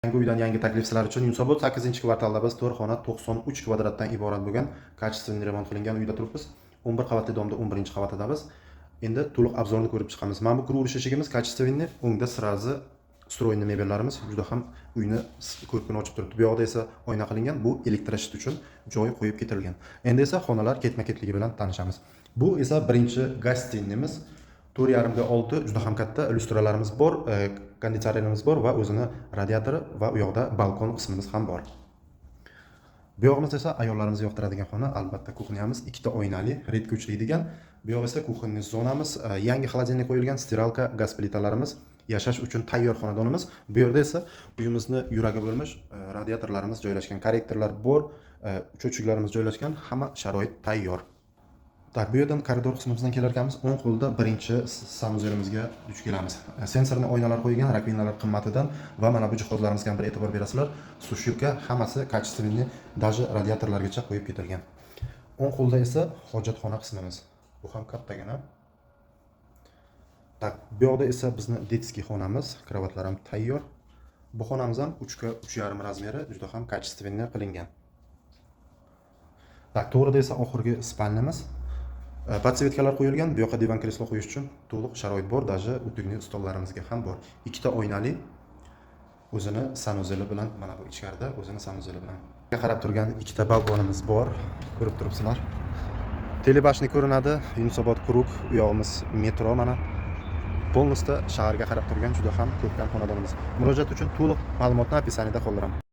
Yangi uydan yangi taklif sizlar uchun. Yunusobod 8-kvartalda biz 4 xona, 93 kvadratdan iborat bo'lgan, качественный remont qilingan uyda turibmiz. 11 qavatli domda 11-qavatidamiz. Endi to'liq обзор ni ko'rib chiqamiz. Mana bu kiraverish eshigimiz качественный, o'ngda сразу встроенный mebellarimiz juda ham uyni ko'rkini ochib turibdi. Bu yoqda esa oyna qilingan, bu электрощит uchun joy qo'yib ketilgan. Endi esa xonalar ketma-ketligi bilan tanishamiz. Bu esa birinchi гостиный miz. 4,5 ga 6, juda ham katta, lyustralarimiz bor, konditsionerimiz bor va o'zini radiatori va u yoqda balkon qismimiz ham bor. Bu yog'imiz esa ayollarimiz yoqtiradigan xona, albatta, кухня miz, ikkita oynali, редко uchraydigan. Bu yoq esa кухонный zonamiz, yangi холодильник qo'yilgan, стиралка, gaz plitalarimiz, yashash uchun tayyor xonadonimiz. Bu yerda esa uyimizni yuragi bo'lmish radiatorlarimiz joylashgan, korrektorlar bor, счётчик larimiz joylashgan, hamma sharoit tayyor. Так, bu yerdan koridor qismimizdan kelar ekanmiz, o'ng qo'lda birinchi санузел imizga duch kelamiz. Sensorli oynalar qo'yilgan, раковина lar qimmatidan va mana bu jihozlarimizga ham bir e'tibor berasizlar. Сушилка hammasi качественный, даже radiatorlargacha qo'yib ketilgan. O'ng qo'lda esa hojatxona qismimiz. Bu ham kattagina. Так, bu yoqda esa bizni детский xonamiz, kravatlar ham tayyor. Bu xonamiz ham 3 ga 3,5 размер i, juda ham качественный qilingan. Так, to'g'rida esa oxirgi спальня miz. Подсветка lar qo'yilgan, bu yoqqa divan, kreslo qo'yish uchun to'liq sharoit bor, даже утюгный stollarimizga ham bor. Ikkita oynali, o'zini санузел i bilan, mana bu ichkarida o'zini санузел i bilan. Qarab turgan ikkita balkonimiz bor, ko'rib turibsizlar. Телебашня ko'rinadi, Yunusobod круг, u yog'imiz metro mana. Полностью shaharga qarab turgan juda ham ko'rkam xonadonimiz. Murojaat uchun to'liq ma'lumotni описание da qoldiraman.